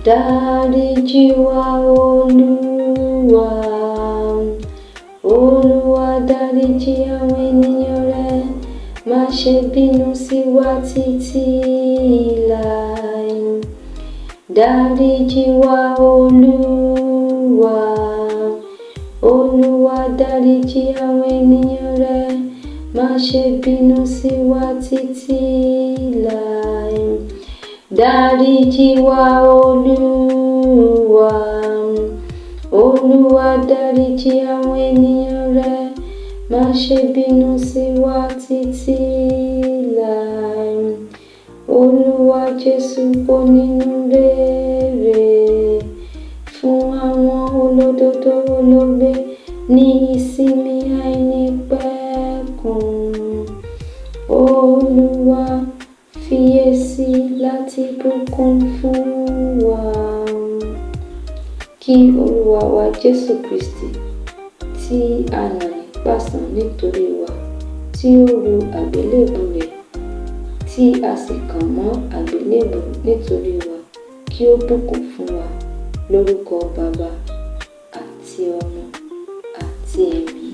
Dáríjì wá, Olúwa. Olúwa, dáríjì àwọn ènìyàn rẹ, má ṣe bínú sí wa títí láé. Dáríjì wá, Olúwa. Olúwa, dáríjì àwọn ènìyàn rẹ, má ṣe bínú sí wa títí láé. Dáríjì wá, Olúwa. Olúwa, dáríjì àwọn ènìyàn rẹ, má ṣe bínú sí wa títí láé. Olúwa Jésù onínú rere, fún àwọn olódodo olóògbé ní ìsinmi àìnípẹ̀kun. Olúwa, fiyèsí láti bùkún fún wa. Kí Olúwa wa Jésù Kristi, tí a nà ní pàṣán nítorí wa, tí ó ru àgbélébùú rẹ̀, tí a sì kàn mọ́ àgbélébùú nítorí wa, kí ó bùkún fún wa lórúkọ Baba àti Ọmọ àti Ẹ̀mí.